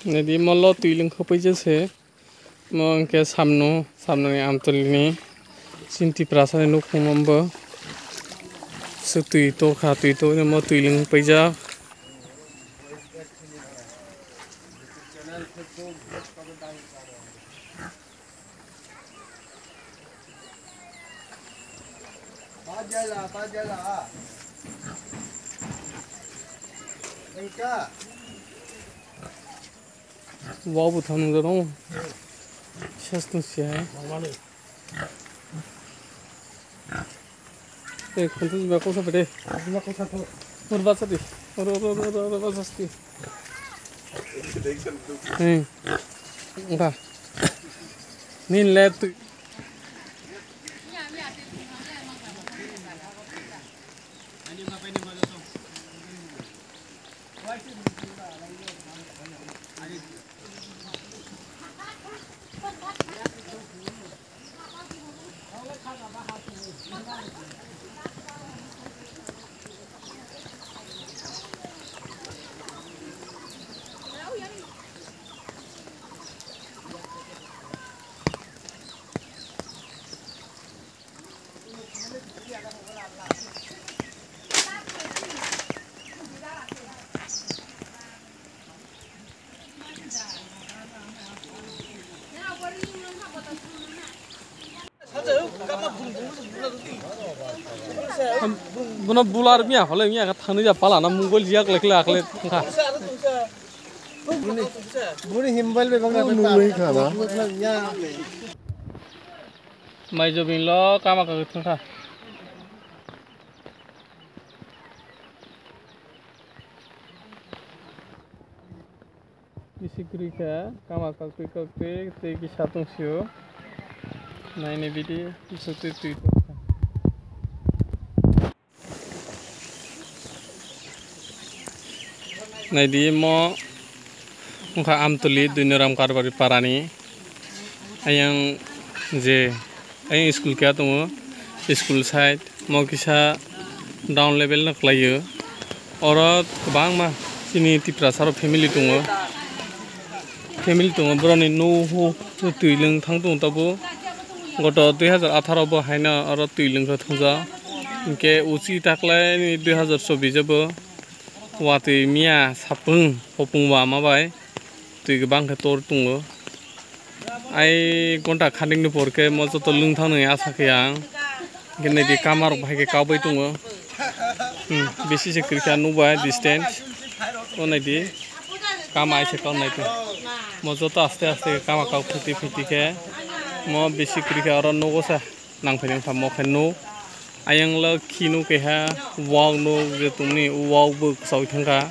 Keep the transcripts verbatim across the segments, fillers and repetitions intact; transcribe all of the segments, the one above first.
Nadi molo twi lwng khopui jese. Mo hwnkhe samno, samnoni Amtwlini chini Tiprasani nukhung no bo. Se twi tokha, twi toknwi mo twi lwng paijak. Wow, bo thang nung jano. Sas tong siya. Eh, khontu jiba kosa bede. Jiba kosa to. Or basa di. Or, or, or, or, or, basa di. Eh. Engka. Nin le tu. Bono bular miya hole miya ka thani ja pala na mungol jiya kle kle akle thangkha. Buni himbal be bang na nung nung khana. Mai jobin lo kama ka thangkha. Bisi kwrwi kha, kama kaktwi kaktwi tei kisa tong sio. Naini bidi kisa twi twi tong kha. Naidi mo wngkha Amtwli Duinoram Karbari parani. Ayang je, ayang school keha tongo, school side mo kisa down level no khlaio. Oro kwbangma chini Tiprasa rok family tongo, family tongo, borokni nuhu twi lwng thang tongo tabuk. Goto dui hazar atharo bo haino oro twi lwng khe thungjak, hinkhe uchi taklai ni dui hazar chobbish o bo watwi miya sapung hopung wama bai twi kwbang khe tor tongo. Ai gonta khanikni por khe mo joto lwng thang nai asa khe ang. Hinkhe naidi kama rok bahai khe kagwi tongo. Hmm, bisi se kwrwi kha nukbai distance. O naidi kama ai se kok nai tong. Mo joto aste aste kama kok phiti phiti khe mo bisi kwrwi kha oro nugo sa. Nang phai nang tamo khe nuk. Ayang lo khinu keha wak nuk je tongni wak bo kwchai thangkha.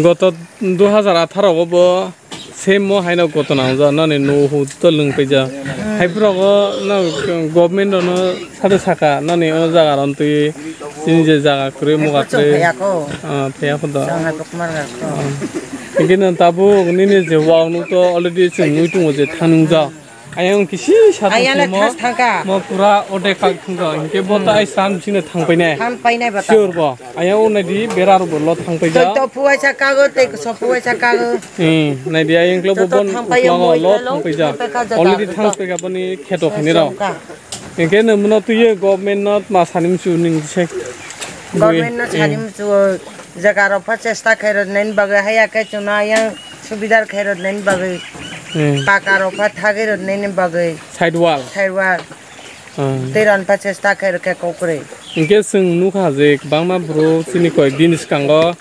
Goto dui hazar atharo o bo same mo haino goto nang ja nani nuhu to lwng paija. Hai borok o no government no sade saka nani o jaga ron twi chini je jaga kwrwi muga kwrwi. Phaya ko. Ah, phaya ko da. Song hai bok mar ga ko. Hinkhe no tabuk nini je wak nuk to already chwng nui tongo je thanung ja. Ayang kisi sa Ayang tongmo, thas thangka. Mo pura ode kak thangka. Hinkhe bo ta ai sam sino thangpainai. Thangpainai bata. Sure bo. Ayang o naidi bera ro bo lo thangpaija. Toi to phuai sa kago, tei so phuai sa kago. Hmm, naidi ayang klo bo Joto bon thangpai uklango mo lo ilo, thangpaija. Thangpai ka jada Already to. Thangpaika boni kheto khani rao. Songka. Hinkhe no muno tuye government no ma sanim su ning se. Government no Hmm. Sanim su jaga rok pha chesta khairok nai bagwi haya khe chwngno ayang subidar khairok nai bagwi. Hmm. Paka rok pha thagwi rok nai bagwi. Side wall. Side wall. Hmm. Tei ron pha chesta khairok khe kokrwi. Hinkhe chwng nukha je kwbangma bro chini koi bini swkango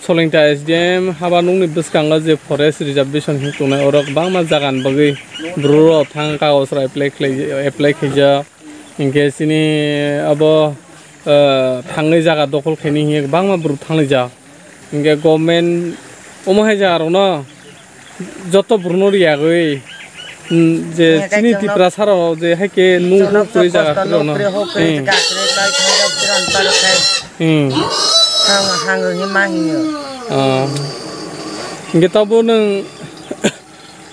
Solingta S D M haba nungni bwskango je forest reservation hinwi tongnai oro kwbangma jaga ni bagwi bro rok thang kagoj rok apply khlai, apply khaijak. Hinkhe chini abo, eh, thangwi jaga dokhol khaini hinkhe kwbangma borok thanglaijak. Hinkhe government omo hai jaga rokno joto borokno riyagwi, mm, je chini Tiprasa rok je hai khe nuk nuk kwrwi jaga kwrwi rokno. Hmm. Hinkhe tabuk nwng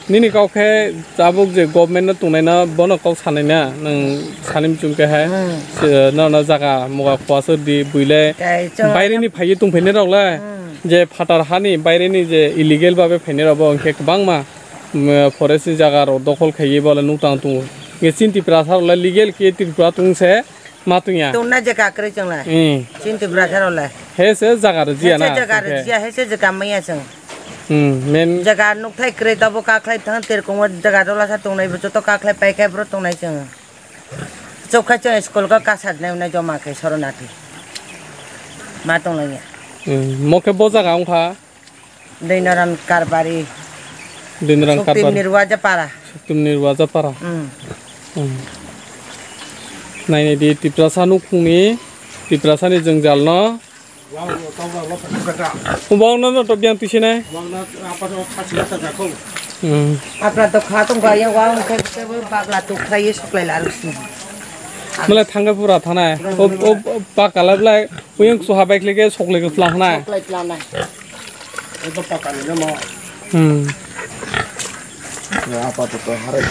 Nini kok khe tabuk je government no tongnai na bono kok sanai na nwng sani muchung khe hai. Hmm. Se, no, no jaga muga khua sor di buile. Tei chwng baire ni phaiwi tongphainai rok le. Hmm. Je phatar hani baireni je illegal babe phainai rok bo hwnkhe kwbangma, mm, forest ni jaga rok dokhol khaiwi bole nukthang tongo. Hwnkhe chini Tiprasa rok le legal khe Tripura tong se ma tongya. Tongna jaga kwrwi chwng le. Hmm. Chini Tiprasa rok le. He se jaga rwjiya na, He se jaga hwnkhe. rwjiya, he se jaga manya chwng. Hmm, men. Jaga nukthai kwrwi tabuk kakhlai thang terkong o jaga dola sa tongnai bo joto kakhlai paikhai bro tongnai chwng. Chokha chwng school ko kasat nai unai joma khe Soronati. Ma tonglainai. Hmm, mo khe bo jaga wngkha? Dinaram Karbari. Dinaram Suktim Karbari. Nirwaja para. Suktim Nirwaja para. Hmm. Hmm. Nainai di Tiprasa nukhungni, Tiprasani jwngjalno. Wang no to biyang twi sinai. Hmm. Apra to kha tong ba ya wang khe khe bagla to khlai suklai la rus. Mala thangga pura thanai. O, o, o, pa kala blai. Uyang suha bai khlai khe soklai khe phlang hanai. Soklai phlang nai. Eko pa kani no mo. Hmm. Ya apa to to harai.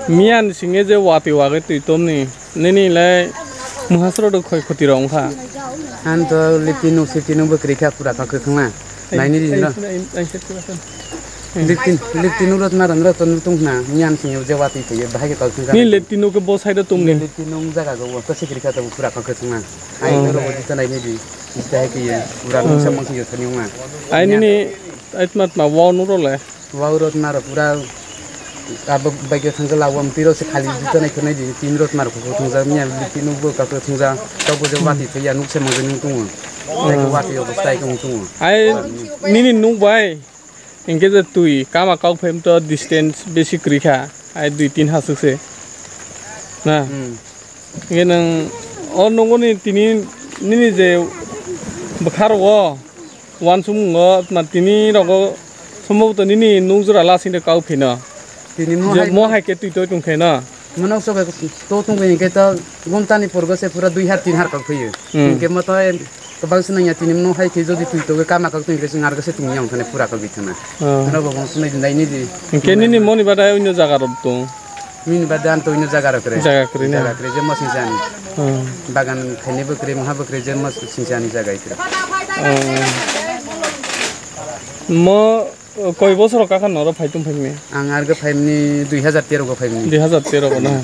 Miyan singye je watwi wagwi twi tomni, nini le muhasro do khoi khoti rok wngkha. Ang to lipti nuk sipti nuk bo kwrwi kha pura kha kwkhwrang na. Naini di no. Lipti, lipti nuk rot na rang rot nuk tong khna, miyan singye je watwi twi bahai khe tol thang kha. Ni lipti nuk bo side o tong ni. Lipti nuk jaga go to se kwrwi kha to pura kha kwkhwrang na. Ai Oh. Norok bo jita naini di. Jita hai khe ye. Pura nuk samang khe yo thani wngma. Ai nini ai tma tma wow nuk role. Wow rot naro pura abo baikhe thangsa lawam tiro se khali juta nai khwnai di tin rot naro kho thangsa miya tin bo ka thangsa tok bo je wati thaya nuk se mangsa nung tung. Nai ko wati yo bwsai kung tung. Ai nini nuk bai hinkhe je twi kama kok phem to distance besi kwrwi kha ai dui tin hasuk se. Na. Hmm. Hinkhe nwng o nungoni tini nini je bwkha rogo uansukmung o tini rogo sombhoboto nini nung jora lasing de kau phino. Tini mo Je hai mo hai khe twi toi tong khe no. Mono sobe to tong khe hinkhe to gumtani purgo se pura dui har tin har kau phiyo. Hmm. Hinkhe mo to Kwbang se nangya tini mano hai khe jodi twi togwi kama kok twi khe chwng arokhe se tongya wngthane pura kok bithana. Oh. Ano bo bong sunai dai ni di. Hinkhe nini moni badai onyo jaga rok tong. Nini badai an to onyo jaga rok kre. Jaga kre na? Jaga kre je mo sing jani. Oh. Bagan khaini bo kre, mha bo kre je mo sing jani jaga kre. Oh. Mo koi bosor ka kha noro phai tong phai ni? Ang arokhe phai mani dui hazar tero go phai mani. Dui hazar tero go na.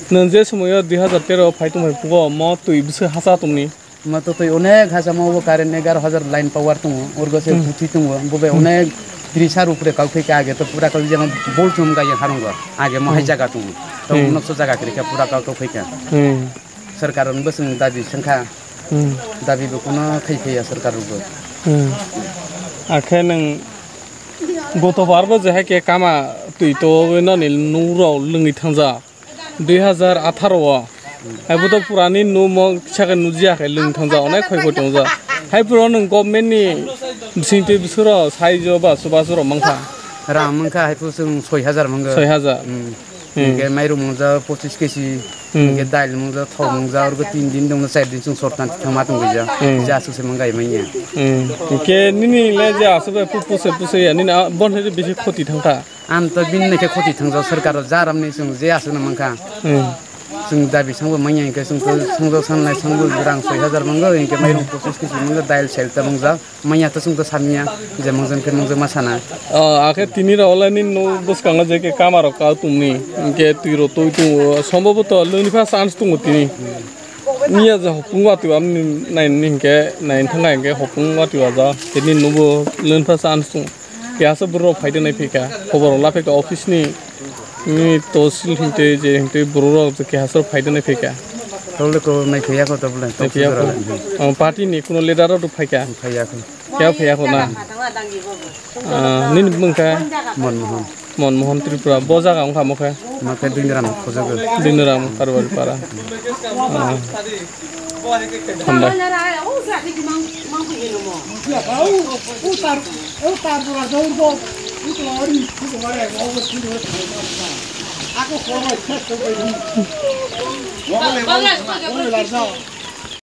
Nwng je somoyo dui hazar tero phai tong phai pugo mo twi bwswk hasa tongni. Ma to twi onek hasa mo bo current egaroh hajar line power tongo, urgo se Hmm. buthi tongo, bo bai Hmm. onek tris har upre kau khe age to pura kau jema bol chum ga yang harung go, age mo hai Hmm. jaga tongo. To Hmm. nok so jaga kri khe pura kau to khe kha. Hmm. Sarkar on bwswng dabi sengkha. Hmm. Dabi bo kuno khai khai ya sarkar bo. Hmm. Akhe nang goto bar bo je hai khe kama twi to nani nung rok lwngwi thangja. Dui hazar atharo o. Hai bo to purani numo kisa khe nujia khe lwng thangja, onek khoi khoi tongjak. Hai puro nwng government ni bising twi bwswk rok saijo ba chubachu rok mankha. Rang mankha hai puro chwng soi hajar mangw. Soi hajar. Hmm. Hmm. Hinkhe mairum mangja pochis kesi, Hmm. hinkhe dail mangja, thok mangja, orgo tin din dongno, char din chwng sortan thangma tongwija. Hmm. Je aswk se mangai manya. Hmm. Hinkhe nini le je aswk bai pu-, puse puse ya, nini a-, bon hai bisi khoti thangkha. Ang to bini naikhe khoti thangjak, sarkar o jaramni chwng je aswkno mankha. Hmm. Chwng dabi sangbo manya hinkhe chwng to sangjo sanlai sangbo rang soi hajar mangw, hinkhe mairum pochis kesi mangw, dail sel ta mangjak. Manya to chwng to samya, je mangjan khe mangjakma sana. O, akhe tini rok le nini nuk bwskango je khe kama rok kau tongni, hinkhe twi rok twi tongo, somboboto lwngni pha chance tongo tini. Miya je hopung watwi amni naini hinkhe, naini thangkha hinkhe hopung watwi waja, tini nubo lwngni pha chance tongo. Keha se borok phai de nai phika, khobor rok la phika office ni, ni tosil hinte je hinte borok rok je keha se phai de nai phika. Tole ko nai phiyakho to bole, Nai phiyakho. Toksa jora. Oh, party ni kuno leader rok phai kha? Phiyakho. Kya phiyakho na? Ah, nini bumung kha? Monmohan. Monmohan Tripura. Bo jaga wngkha mo khe? Mo khe Dwiniram Khojago. Dwiniram Karbari para. Ah. Hambai.